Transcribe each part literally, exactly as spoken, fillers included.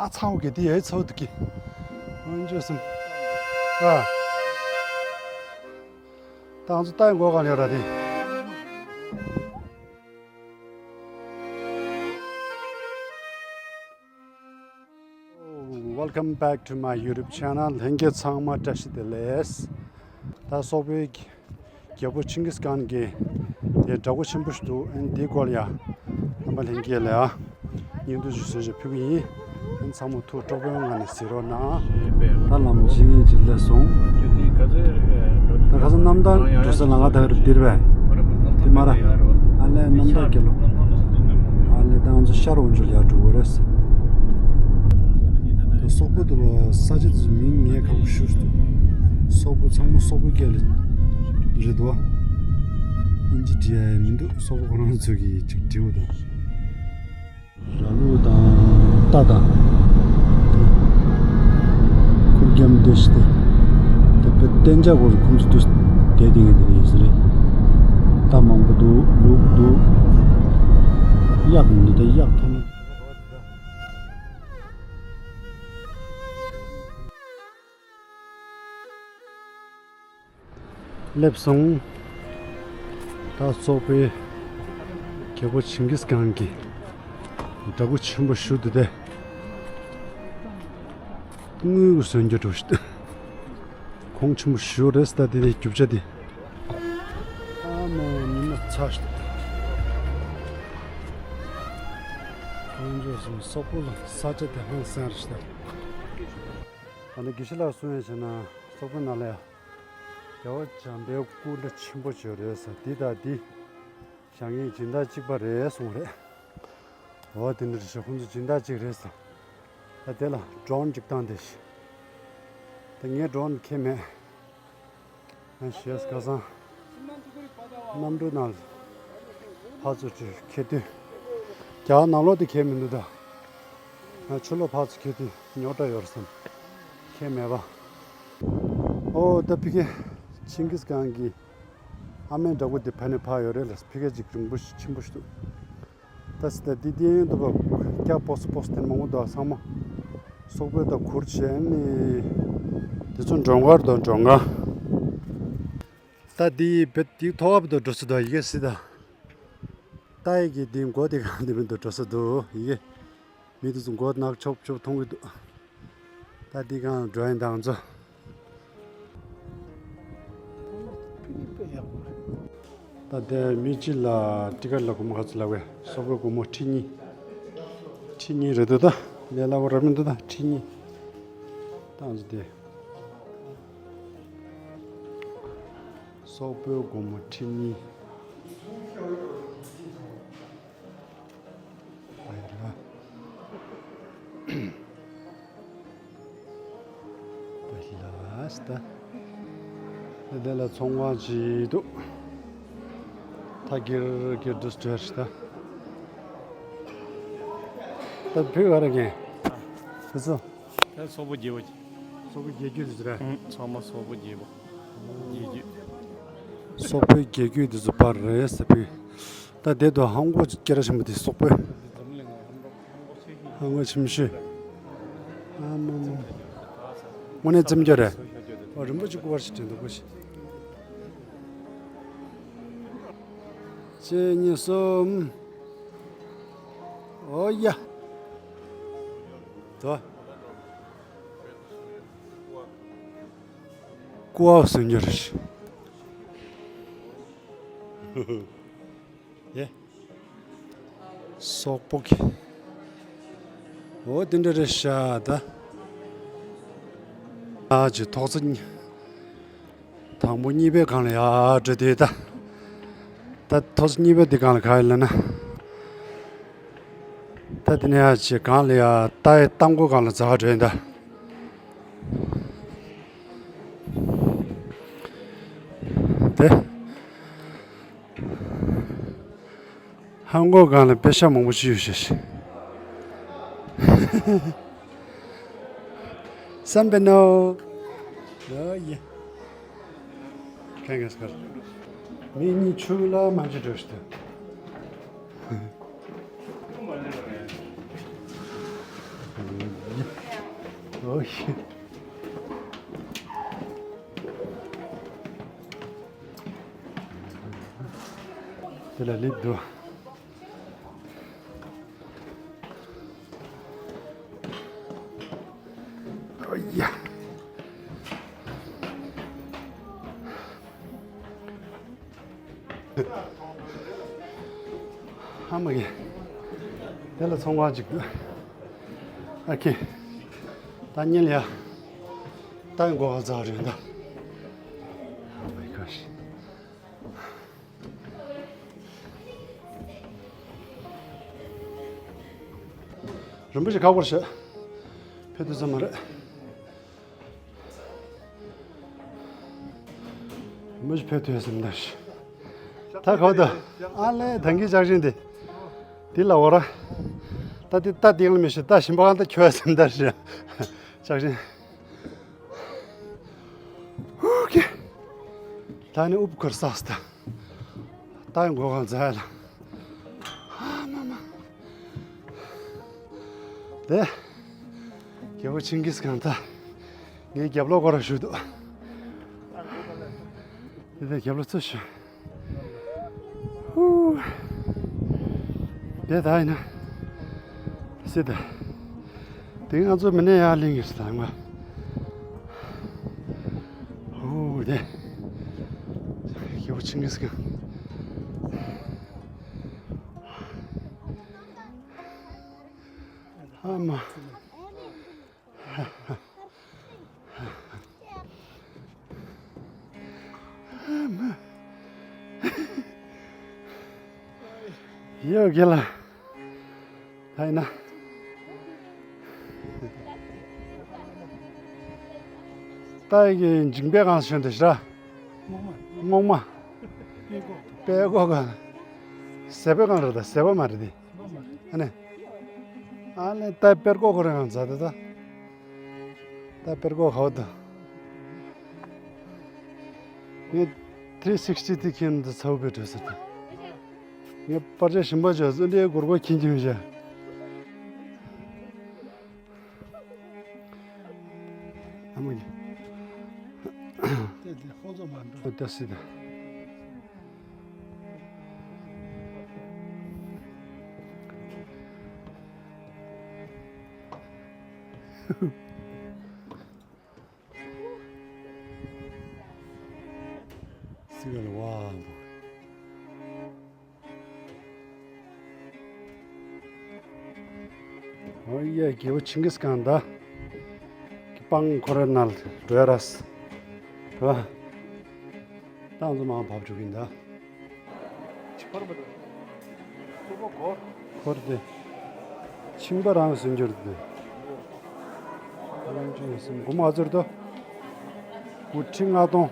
ཨ་ཚ་བོ་གི་དེ་ཡའི་ཚ་བོ་དུ་གི། ཨ་འཇོ་སམ། ཨ། ཏང་ཚོ་ཏང་གོ་ག་ལེ་ར་དེ། Welcome back to my YouTube channel. ལྷན་རྒྱས་ཚང་མ་བཀྲ་ཤིས་བདེ་ལེགས། ད་སོག་པོའི་རྒྱལ་པོ་ཆིང་གིས་ཁཱན་གྱི་དེ་འདྲ་པོ་ཆེན་པོ་ཞིག་འདུག་ཨན་འདིའི་སྐོར་ཡ་རྣམ་པ་ལྷན་རྒྱས་ལ་ཡ་སྙིང་བསྡུས་ཤིག་གསོལ་ཞིག་ཕུལ་གི་ཡིན། ཨན་ཚང་མ་ཐུགས་སྤྲོ་པོའི་ངང་ནས་གཟིགས་རོགས་གནང་། ད་ལམ་ཇི་ཇི་ལ་སོང་། ད་ཁ་སང་གནམ་ཐང་འགྲོ་ས་ལ་ང་ད་གར་འདིར་བས། དེ་མ་ར། ཨ་ལས་གནམ་ཐང་སྐྱེ་ལོ། ཨ་ལས་ད་ང་ཚོ་ཤར་འོང་ཆུ་ལ་ཡར་འགྲོ་དགོས་རེད། ད་སོག་པོ་དུ་བ་ས་ཆ་དུ་མིང་ངས་ཁ་བོ་ཞུ་ཞུ། སོག་པོ་ཚང་མ་སོག་པོ་སྐད་ལ་རེད་དོ། ཨིན་ཇི་བྲིས་ཡ་མི་འདུག་སོག་པོ་ཁོ་རང་ཚོ་གིས་ཅིག་བྲིས་འདུག་ར་ལུག་དང་རྟ་དང་། ཁུར་རྒྱམ་དེ་ཞིག་དེ། དེ་པེ་གཏན་འཇགས་སྐོར་ཁོང་ཚོ་དུ་དེ་དེ་ངེས་དེ་རེད་ཟེར། རྟ་མང་པོ་འདུག་ལུག་འདུག་གཡག་འདུག་དེ་གཡག་ཐོན་ན། སླེབས་སོང་། ད་སོག་པོའི་རྒྱལ་པོ་ཆིང་གིས་ཁཱན་གྱི་འདྲ་པོ་ཆེན་པོ་ཞིག་འདུག་སྟེ། དངུལ་གྱི་ཟོན་རྒྱུ་འགྲོ་ཞིག་འདུག་གོང་ཆེན་པོ་ཞིག་རེད་ད་དེ་དེ་རྒྱུ་ཆ་དེ། ཨ་མ་ཉི་མ་ཚ་ཞིག་འདུག་གང་བྱས་སོང་སོག་པོ་ལ་ས་ཆ་དེ་ཧང་སང་རེད་ཤག་ད་ནི་དགེ་བཤེས་ལགས་གསུང་ཡས་བྱས་ན་སོག་པོའི་ནང་ལ་ཡ། རྒྱལ་བ་འཇམ་དཔལ་སྐུ་འདྲ་ཆེན་པོ་བྱོས་རེད་ཟེར་འདི་དང་འདི་བཞེངས་མཁན་སྦྱིན་བདག་གཅིག་པ་རེད་གསུངས་རེད། འོ་དེ་འདྲ་རེད་ཤག་ཁོང་ཚོ་སྦྱིན་བདག་གཅིག་རེད་ཟེར། ད་དེ་ལ་ཌོ་རོན་གཅིག་བཏང་བསྡད་ཤག་ད་ངས་ཌོ་རོན་འཁྱེར་མེད། ང་ཞེས་ཁ་སང་གནམ་གྲུ་ནང་ཕར་ཚུར་འཁྱེར་དུས་རྒྱ་གར་ནང་ལོགས་དེ་འཁྱེར་མི་འདུག་ད་ང་ཕྱི་ལོགས་ཕར་ཚུར་འཁྱེར་དུས་རྙོག་དྲ་ཡོད་རེད་བསམ་འཁྱེར་མེད་པ། ཨོ་ད་ཕ་གི་ཆིང་གིས་ཁཱན་གྱི་ཨ་མའི་འདྲ་པོ་དེ་ཕ་ནས་ཕར་ཡོད་རེད་ལ་ཕ་གི་ཅིག་རིང་པོ་ཞིག་ཆེན་པོ་ཞིག་འདུག་ད་སི་ད་འདི་དེ་འདུག་པ་སྐྱ་པོ་སི་པོ་སི་དེ་མང་པོ་འདུག་ཚང་མ་སོག་པོའི་ད་གུར་བྱས་ནི་དེ་ཚོ་མགྲོན་ཁང་འདུག་མགྲོན་ཁང་། ད་འདི་བེད་འདི་ཐོག་བབ་དུ་འགྲོ་ས་འདུག་ཡི་གེ་སི་ད། ད་ཡི་གེ་འདི་མགོ་དེ་གང་དེ་མི་འདུག་འགྲོ་ས་འདུག་ཡི་གེ་མི་དེ་ཚོ་མགོ་ནག་ཆོབ་ཆོབ་མཐོང་གི་འདུག་ད་འདི་གང་འགྲོ་ཡིན་དང་ཚོ། ད་ལྟའི་མི་གཅིག་ལ་ཊི་ཀཊ་ལ་སྒོར་མོ་ག་ཚོད་ལབ་པས། སོག་པོའི་སྒོར་མོ་ཁྲི་གཉིས། ཁྲི་གཉིས་རེད་འདུག་ད་ལས་སླ་པོ་རང་མི་འདུག་ད་ཁྲི་གཉིས། ཏང་ཙི་དེ། སོག་པོའི་སྒོར་མོ་ཁྲི་གཉིས། ཨ་ཡ་ལ། པ་ལ་སྟ། དེ་ལ་ཚོང་ཁང་ཅིག་འདུག་ད་སྒེར་སྒེར་དུ་སྟེར་ད། ད་བུ་ག་རེ་ངས། དེ་ཚོ། ད་སོག་པོ་རྒྱལ་པོ་ཅིག་སོག་པོ་རྒྱལ་རྒྱུད་དེ་ཚོ་རེད། ཨང་། ཚང་མ་སོག་པོ་རྒྱལ་པོ། རྒྱལ་རྒྱུད། སོག་པོའི་རྒྱལ་རྒྱུད་དེ་ཚོ་པར་རེད་ཟེར་བུ། ད་དེ་དུ་ཧང་གོ་སྐད་གྲགས་ཆེན་པོ་དེ་སོག་པོའི། ཧང་གོ་ཆེམ་ཤོས། ཨ་མ་མ། དངོས་གནས་འཛེམ་རྒྱུ་རེད། ཨོ་རིན་པོ་ཆེ་སྐུ་པར་ཞིག་དྲན་འདུག་གོ་ཤིག་གཅིག་གཉིས་གསུམ། ཨོ་ཡ། དོ། ཀུ་བ་སུ་འགྱུར་ཞིག་ཡེ། སོག་པོ་གི། འོ་དེ་འདྲ་རེད་ཤག་ད། ཨ་ཅེ་ཐོག་ཚད་དང་པོ་གཉིས་པའི་སྒང་ལ་ཡར་འགྲོ་དེ་ད། ད་ཐོག་ཚད་གཉིས་པའི་དེ་སྒང་ལ་ག་ཡིན་ལབ་ན། ད་དེ་ནས་ཡར་ཅེ་སྒང་ལ་ཡར་ལྟ་ཡི་ལྟ་མགོ་སྒང་ལ་འཛེགས་འགྲོ་ཡིན་ད། དེ། ཧང་གོ་སྒང་ལ་པེ་ཤ་མང་པོ་ཞིག་ཡོད་ཤག་བསམ་པའི་ནོ། ཨོ་ཡེ། ཁེན་གེ་སྐར། མི་གཉིས་ཆུ་ལ་མ་ཅི་འགྲོ་ཤི་ཐུ། ཨོ་ཡེ། དེ་ལ་སླེབས་འདུག་ཨོ་ཡ། ཧ་མ་གི། དེ་ལ་ཚོང་ཁང་ཅིག་འདུག་ཨ་ཁེ། ད་ཉལ་ཡ། ད་མགོ་ག་ཚ་རེད་ད། Oh my gosh. རིན་པོ་ཆེ་ཁག་པོ་རེད་ཤག་ཕེབས་ཐུབ་ས་མ་རེད། རིན་པོ་ཆེ་ཕེབས་ཐུབ་ཡ་སེམས་ད་ཤི། ད་ག་བ་ད། ཨ་ལེ་ད་གིན་ཇག་ཞིང་དེ། དེ་ལ་འོ་ར། ད་དེ་ད་དེ་ཡང་མི་ཤི་ད་ཞིམ་པ་གང་ད་ཁྱོད་ཡ་སེམས་ད་ཤི། ཇག་ཞིང་། ཨོ་ཁེ། ད་ནི་ཨུབ་ཁུར་ས་སྟ། ད་ཡང་མགོ་གང་ཛ་ཡ་ལ། ཨ་མ་མ། དེ། རྒྱལ་པོ་ཆིང་གིས་ཁང་ད། ངའི་རྒྱབ་ལོགས་སྐོར་ར་ཞུ་འདུག་དེ་དེ་རྒྱབ་ལོགས་ཚུར་ཞུ། ཧུ། དེ་ད་ཡིན་ན། སྲིད་དེ། དེ་ང་ཚོ་མི་ནས་ཡར་ལིང་གི་རེད་ད་ང་། ཧུ་དེ། རྒྱལ་པོ་ཆིང་གིས་ཁང་། ཨ་མ། ཡོད་གེ་ལ། ད་ཡིན་ན། ད་ཡི་གེ་འཇིང་པའི་གང་ཤོན་དེ་ཤ། རྔོག་མ། པད་ཀོ་ག་ཟས་པའི་གང་རེད་ད་ཟས་པ་མ་རེད་དེ། ཨ་ནི། ཨ་ནི་ད་པད་ཀོ་ག་རེ་གང་ཟ་དེ་ད། ད་པེར་ཀོ་ཧའོ་ད། ངས་ཐི་རི་སིག་སི་ཊི་དེ་ཁྱེར་འདི་ཚ་བོ་པའི་གྲོས་ཟེར་ཏེ། ངས་པར་ཆས་ཞིམ་པ་བྱས་ཙུ་འདྲའི་གུར་གོ་ཁྱིན་གྱི་མི་བྱ། ཨ་མ་གི། ཏེ་ཏེ་ཧོ་ཙོ་མ་འགྲོ། ཏེ་སི་ཏེ། སི་ག་ལ་བ་འདུག་ཨོ་ཡ་རྒྱལ་པོ་ཆིང་གིས་ཁང་ད། སྤང་ཁོ་ར་ནལ་འགྲོ་ཡ་ར་སི། ར། ཏང་ཙུ་མང་བབས་བཅུག་གིན་ད། ཁོར་མི་འདུག་ཁོ་པོ་གོ། ཁོར་དེ། ཆིང་པ་རང་སུན་འགྱུར་དེ། རང་ཅུང་སུན་གོ་མ་ཚུར་དོ། དགུ་ཁྲི་ལྔ་སྟོང་།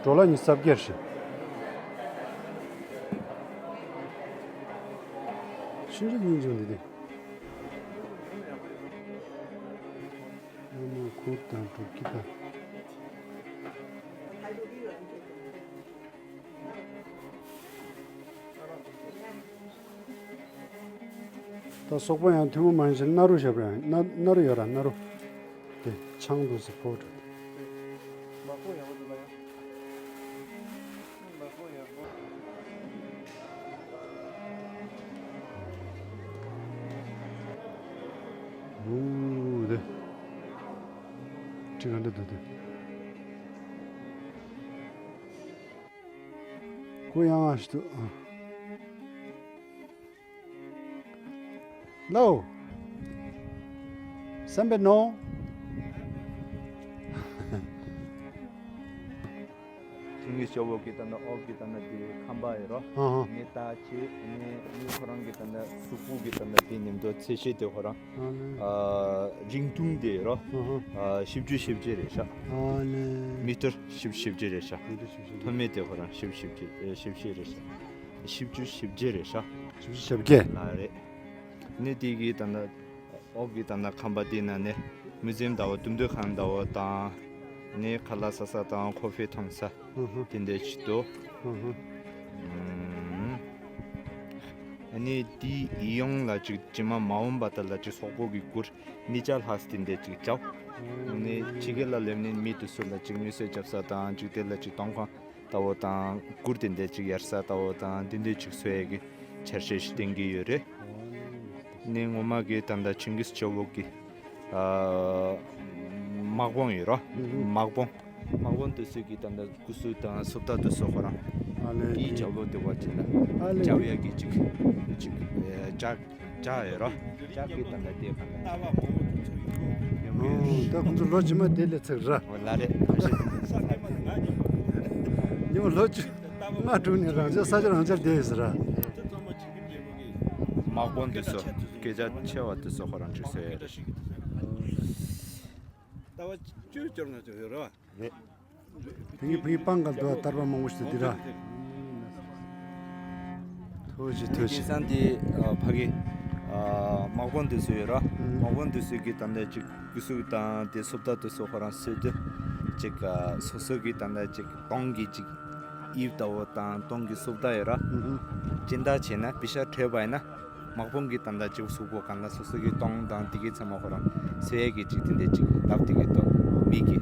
ཌོ་ལར་ཉི་ཤུ་རྩ་བརྒྱད་ཞིག་ཆུང་ཆུང་ཉིན་ཆུང་འདི་དེ། ཨ་མ་ཁུར་དང་གྲུབ་ཀྱི་དང་། ད་སོག་པོ་ཡང་ཐུན་མོང་མ་ཡིན་ཞིང་སྣ་རུ་བཞག་པ་ཡང་སྣ་སྣ་རུ་ཡོད་ར་སྣ་རུ། དེ་ཆང་དུ་སི་ཕོ་ཊ། ཨུ་དེ། ཅི་ག་འདྲ་འདུག་དེ། ཁོ་ཡང་ཨ་ཞིག་ཏུ། ལོ། སམ་པེ་ནོ། ཐིང་གི་ཤོ་བོ་གི་ད་ནི་ཨོབ་གི་ད་ནི་དེ་ཁམ་པ་ཡི་རོ། ཨ་ཧ། ངས་ད་ཆེ་ངས་ངས་ཁོ་རང་གི་ད་ནི་གཟུགས་པོ་གི་ད་ནི་དེ་ཉིམ་དོ་ཚེ་ཤེས་དེ་ཁོ་རང་། ཨ་ནི། ཨ་རིང་ཐུང་དེ་རོ། ཨ་ཧ། ཨ་བཞི་བཅུ་ཞེ་བརྒྱད་རེད་ཤག་ཨ་ནི། མི་ཊར་བཞི་བཅུ་ཞེ་བརྒྱད་རེད་ཤག་མི་ཊར་བཞི་བཅུ་ཞེ་བརྒྱད། མཐོ་དམན་དེ་ཁོ་རང་བཞི་བཅུ་ཞེ་བརྒྱད་ཨེ་བཞི་བཅུ་རེད་ཤག་བཞི་བཅུ་ཞེ་བརྒྱད་རེད་ཤག་བཞི་བཅུ་ཞེ་བརྒྱད། ལགས་རེད། ནི་དེ་གི་ད་ནི། ཨོབ་གི་ད་ནི་ཁམ་པ་དེ་ན་ནི་མི་ཟིམ་ཟླ་བ་དུམ་དུ་ཁང་ཟླ་བ་དང་ནི་ཁ་ལག་ཟ་ས་དང་ཁོ་ཧྥི་འཐུང་ས་ཧུ་ཧུ། དེ་འདྲ་ཞིག་འདུག་ཧུ་ཧུ། ཨུམ། ཨ་ནི་དེའི་ཡིད་དབང་ལ་ཅིག་ཅི་མ་མ་འོངས་པ་དག་ལ་ཅིག་སོག་པོ་གི་གུར་གཉིས་ཆ་ལྷག་དེ་འདྲ་ཅིག་བྱའོ། ཨ་ནི་ཕྱི་རྒྱལ་ལ་སླེབས་ནས་མི་དེ་ཚོ་ལ་ཅིག་དངོས་སུ་རྒྱབ་ས་དང་ཅིག་དེ་ལ་ཅིག་གཏོང་ཁང་ལྟ་བུ་དང་གུར་དེ་འདྲ་ཅིག་གཡར་ས་ལྟ་བུ་དང་དེ་འདྲ་ཅིག་བཟོ་ཡས་ཀྱི་འཆར་གཞི་ཞིག་བཏིང་གི་ཡོད་རེད། ནི་ངོ་མ་གི་ད་ལྟ་ཆིང་གིས་ཇོ་བོ་གི་ཨ་དམག་དཔུང་ཡོད་རོ། དམག་དཔུང་། དམག་དཔུང་དེ་ཚོ་གི་ད་ལྟ་སྐུ་གཟུགས་དང་སོབ་ད་དེ་ཚོ་ཁོ་རང་ཨ་ལེ་དེའི་ཇོ་བོ་དེ་བ་ཅིག་ལ་ཨ་ལེ་ཇོ་ཡ་གི་ཅིག་ཅིག་ཨེ་ཇག་ཇག་ཡོད་རོ། ཇག་གི་ད་ལྟ་དེ་ག་ལ་ད་ཁོང་ཚོ་ལོ་རྗེས་མ་དེ་ལས་ཚར་ར། ཨོ་ལ་རེད། ཁ་ཤས་ཉི་མ་ལོ་བཅུ་ལྔ་དྲུག་ནས་རང་ཅག་ས་ཆ་རང་ཅག་བསྡད་ཡོད་ཟེར་ར། དམག་དཔུང་དེ་ཚོ་སྐད་ཆ་ཆེ་བ་དེ་ཚོ་ཁོ་རང་ཅིག་ཟེར་ཡ་རེད། ལྟ་བ་བཅུ་སྐྱོར་ང་ཚོ་ཡོད་རེད་བ། རེད། དེང་གི་བུའི་སྤང་ག་འདུག་ཏར་པ་མང་པོ་ཞིག་འདུག་འདི་ར། ཐུགས་རྗེ་ཐུགས་རྗེ། སྐྱེས་སང་དེ་ཕ་གི་དམག་དཔུང་དེ་ཚོ་ཡོད་ར། དམག་དཔུང་དེ་ཚོ་གི་ད་ལྟ་ཅིག་སྐུ་གཟུགས་དང་དེ་སོབ་ད་དེ་ཚོ་ཁོ་རང་གསོལ་དུས་ཅིག་སོ་སོ་གི་ད་ལྟ་ཅིག་གདོང་གི་ཅིག་དབྱིབས་ལྟ་བུ་དང་གདོང་གི་སོབ་ད་ཡོད་ར། སྦྱིན་བདག་བྱས་ན་པེ་ཤ་སྤྲད་པ་ཡིན་ན། དམག་དཔུང་གི་ད་ལྟ་ཅིག་གཟུགས་པོ་གང་ལ་སོ་སོ་གི་གདོང་དང་དེ་གའི་ཚང་མ་ཁོ་རང་གསོ་ཡས་ཀྱི་ཅིག་དེ་འདྲའི་ཅིག་ལབ་དེ་གའི་ཏོ་མི་གི་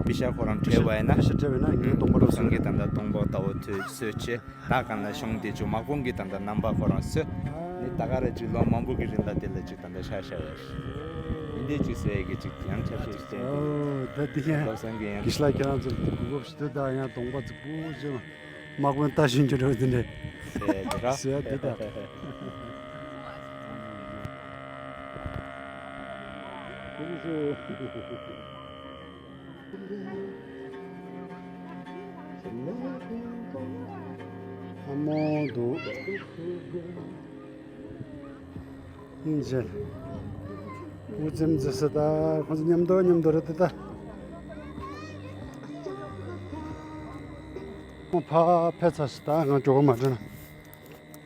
པེ་ཤ་ཁོ་རང་སྤྲད་པ་ཡིན་ན། པེ་ཤ་སྤྲད་པ་ཡིན་ན་ངའི་གདོང་པ་རུ་བློ་བཟང་གི་ད་ལྟ་གདོང་པ་ལྟ་བུ་ཐོས་གསོས་བྱས་ད་གང་ལ་ཤོང་དེ་ཅུ་དམག་དཔུང་གི་ད་ལྟ་རྣམ་པ་ཁོ་རང་གསོས་ནི་ད་ག་རེ་ཅིག་ལོ་མང་པོ་གི་རིང་ལ་དེ་ལ་ཅིག་ད་ལྟ་ཤ་ཤ་ཡ་ཡིན་འདི་འདྲའི་ཅིག་གསོ་ཡས་ཀྱི་ཅིག་ཡང་ཆ་ཤས་ཅིག་བསྟན་ཏེ་ཨོ་ད་དེ་ཡང་བློ་བཟང་གི་ཡང་གི་ཤ་ལ་ཁྱེད་རང་ཚོ་གོ་སྐབས་ཤིག་ཏུ་ད་ཡང་གདོང་པ་ཚིག་པོ་ཅིག་དམག་དཔོན་ལྟ་བཞིན་གྱི་རེད་དེ་འདྲས། ཟེར་དེ་ར། ཟེར་དེ་ད། ཨ་མོ་འདུག་སྙིང་རྗེ། དབུ་འཛིན་མཛད་ས་ད་ཁོང་ཚོ་མཉམ་དུ་མཉམ་དུ་རེད་དེ་ད། ཕ་ཕེ་ཚ་ཞིག་ད་ང་མགྱོགས་པོ་མ་འགྲོ་ན།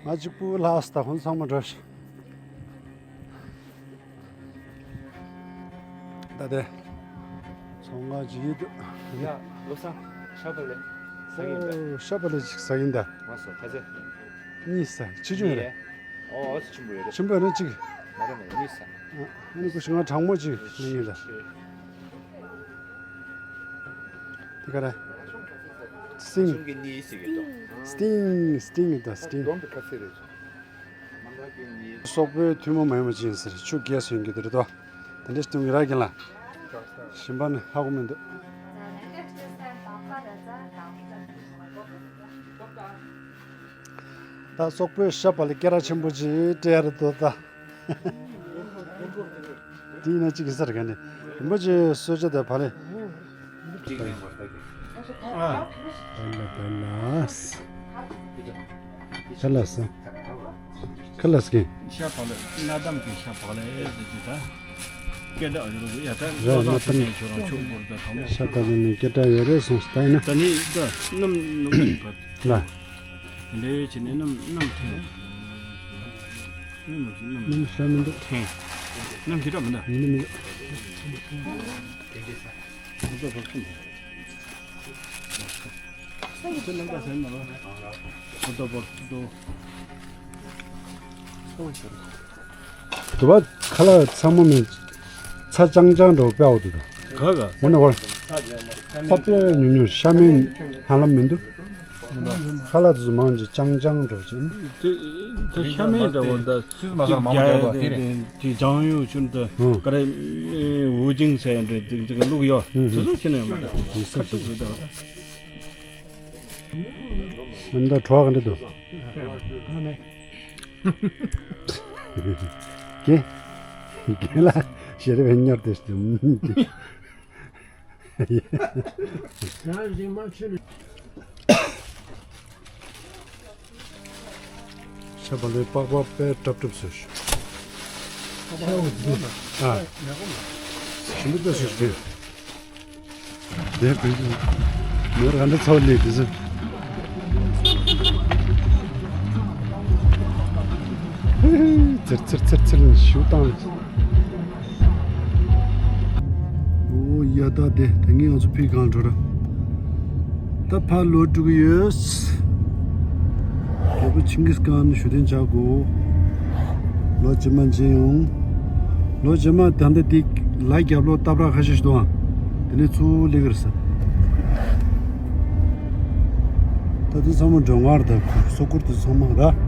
ང་གཅིག་པུ་ལྷག་སྟེ་ཁོང་ཚང་མ་འགྲོ་ཤག་ད་དེ་ཚོང་ཁང་ཅིག་ཡོད་འདུག་ཡ་བློ་བཟང་ཤ་བག་ལེབ་ཟ་གི་ཡིན་ད། ཨོ་ཤ་བག་ལེབ་ཅིག་ཟ་གི་ཡིན་ད། ང་སོ་ཁ་ཟས་གཉིས་ཟ་ཆེ་ཆུང་རེད། ཨོ་ཨོ་ཆེན་པོ་ཡོད་རེད། ཆེན་པོ་ཡོད་ན་གཅིག་མ་རེད་མ་རེད་གཉིས་ཟ། ཨ་ནི་ཁོ་ཞིག་ང་གྲང་མོ་ཅིག་ལེན་ཡོད་ད། དེ་ག་རེད། སྟིང་། སྟིང་། སྟིང་ཡིན་ད་སྟིང་། སོག་པོའི་ཐུན་མོང་མ་ཡིན་པ་ཅིག་ཡིན་ཟེར་ཆུ་རྐྱལ་སོན་གྱི་དེ་རེད་དོ། དེ་འདྲ་ཞིག་ཐུན་གྱི་ར་གྱིན་ལ། ཞིམ་པ་ནི་ཧ་གོ་མི་འདུག་ད་སོག་པོའི་ཤ་བག་ལེབ་སྐད་གྲགས་ཆེན་པོ་ཅིག་སྤྲད་ཡ་རེད་དོ་ད། དེ་ཡིན་ན་གཅིག་གི་སར་ག་ནས་རིན་པོ་ཆེ་གསོལ་ཇ་དང་བག་ལེབ། ཁ་ལག་ཟ། ཁ་ལག་ཟ། ཤ་བག་ལེབ་གནའ་གདམ་གྱི་ཤ་བག་ལེབ་ཟེར་གྱི་ད། སྐད་གྲགས་ཡོད་རེད་ཡ་ད་ར་ལོ་ན་ཙམ་ཆེ་ཆུང་རང་ཕྱུག་པོར་ད་དང་པོ། ཤ་བག་ལེབ་ནི་སྐད་གྲགས་ཡོད་རེད་གསུངས་སོང་ད་ཡིན་ན། ད་ནི་ད་སྣུམ་སྣུམ་ལ། འདི་བྱས་ནས་སྣུམ་སྣུམ་ཐོན། སྣུམ་སྣུམ་སྣུམ་ཤ་མི་འདུག་ཐོན། སྣུམ་ཞེ་དྲག་མི་འདུག་མི་འདུག་མི་འདུག་ཁོ་ཚོ་བོར་ཐོན། ཁོ་ཚོ་བོར་ཐོན། དུ་བ་ཁ་ལག་ཚང་མ་མིན། ཚྭ་རྐྱང་རྐྱང་འདྲ་པོ་དཔེ་འོ་དུ་དང་། ག་ག །འོ་ན་བར། ཁ་དཔེ་ཉུང་ཉུང་ཤ་མིན་ཧ་ལམ་མི་འདུག་ཁ་ལག་དུ་མང་ཇི་རྐྱང་རྐྱང་འདྲ་པོ་ཅན། དེ་དེ་ཤ་མིན་འདྲ་པོ་འདི་ཅིག་རྒྱ་དེ་ལྗང་ཡོད་ཆུན་དུ་ཧུང་ག་རེ་ཝུ་ཅིང་ཟེར་འདྲ་དེ་ཅིག་ལུག་ཡོད་དེ་ཚོ་ཁྱེད་ནས་མ་འདྲ་ཁ་ཐུག་ཟེར་འདྲ། ཨ་མདའ་གྲོགས་ག་འདྲ་འདུག་ཀྱེ། ཀྱེ་ལ་ཞེ་རེ་བའི་མྱུར་དེ་ཞུ། ཤ་བག་ལེབ་པགས་པ་དཔེ་གྲབ་གྲབ་བཟོས་ཤག་ཨ། ཞིམ་པོ་དཔེ་བཟོས་ཤག་དེ་བུ་མོར་ག་འདྲ་ཚོར་ལེ་དེ་ཚོ། ཚིར་ཚིར་ཚིར་ཚིར་ནས་ཞུ་བཏང་ལེ། ཨོ་ཡ་ད་དེ་དེ་ངས་ང་ཚོ་ཕི་གང་འགྲོ་ར། ད་ཕར་ལོག་འགྲོ་གི་ཡོད། རྒྱལ་པོ་ཆིང་གིས་ཁཱན་ཞུ་དན་བྱ་དགོས། ལོ་རྗེས་མ་མཇལ་ཡོང་། ལོ་རྗེས་མ་ད་ལྟ་འདི་ལ་རྒྱབ་ལོགས་སྟབས་ར་ཁ་ཤས་ཤིག་འདུག་ཨ། དེ་ནས་ཚུར་སླེབས་ཀྱི་རེད་ཟེར། ད་འདི་ཚང་མ་སྒྲོན་ངར་དང་སོ་ཁུར་དེ་ཚང་མ་ར།